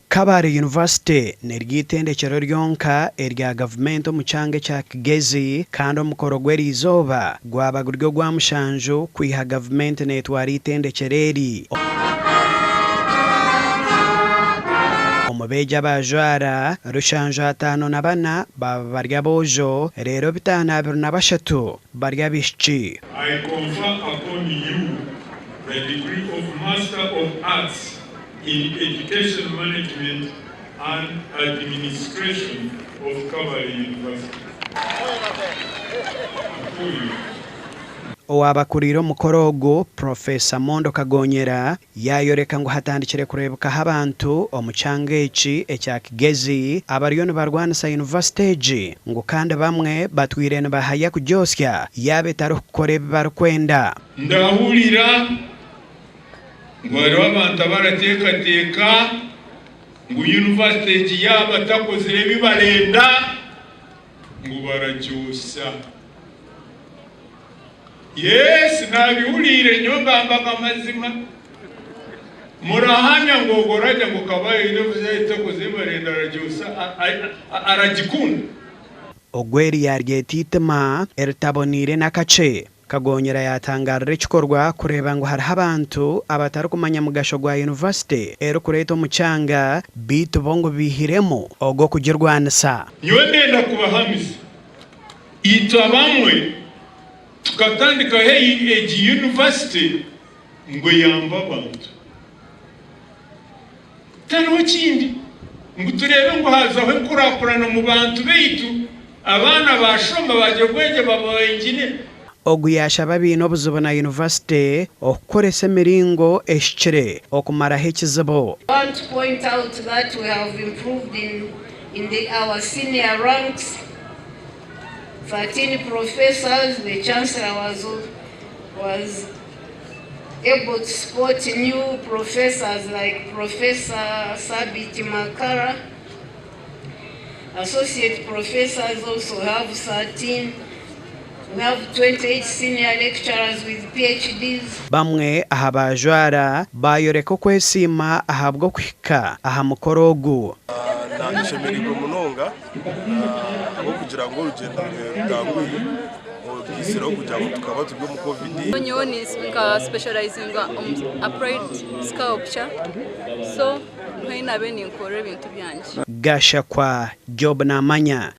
Kabale University niryo itendekyero ryonka erya gavumenti omu kyanga ekya Kigezi kandi omukoro gw'eriizooba gwaba guri ogwa mushanju kwiha gavumenti netwara eitendekyero eri. Omu beegi abaajwara, 754 baaba bari aboojo reero 523 bari abaishiki. I confer upon you the degree of Master of Arts in Education Management and Administration of Kabale University. Owaabakuriire omukoro ogu, Purofeesa Mondo Kagonyera yaayoreka ngu hatandikire kureebekaho abantu omu kyanga eki ekya Kigezi abariyo nibarwanisa yunivasite egi ngu kandi bamwe batwire nibahaya kugyosya yaaba etarikukora ebi barikwenda. Ndahurira ngu hariho abantu abarateekateeka ngu yunivasite egi yaaba batakozire ebi barenda ngu baragyosya. Yes, naabihuriire nyowe ngambaga amazima. Murahamya ngu ogwo orarya ngu Kabale University etakozire ebi barenda aragyosya aragikunda? Ogwo eri yaaryeta eitima eritaboneire n'akakye. Kagonyera yaatangaarira ekikorwa kureeba ngu hariho abantu abatarikumanya mugasho gwa yunivasite erikureetwa omu kyanga beitu bo ngu baihiremu ogw'okugirwanisa. Nyowe ndenda kubahamiza, itwe abamwe tukatandikaho egi yunivasite ngu eyambe abantu. Tihariho kindi, ngu tureebe ngu haazaho enkurakurana omu bantu baitu, abaana baashoma baagira obwengye baaba ba engineer. Ogu yaashaba abaine obuzibu na yunivasite okukoresa emiringo ehikire okumaraho ekizibu. I want to point out that we have improved in in the our senior ranks, 13 professors, the chancellor was was able to support new professors like Professor Sabiti Makara. Associate professors also have 13. We have 28 senior lecturers with PhDs. Bamwe aha baajwara baayoreka okwesiima ahabw'okuhika aha mukoro ogu. Nshemereirwe munonga ahabw'okugira ngu orugyendo rutanguhi orwitsireho kugira ngu tukaba turi omu Covid. Nyowe nka specializinga omu applied sculpture so mbwenu nabiire ninkora ebintu byangye. Gashakwa Job Namanya.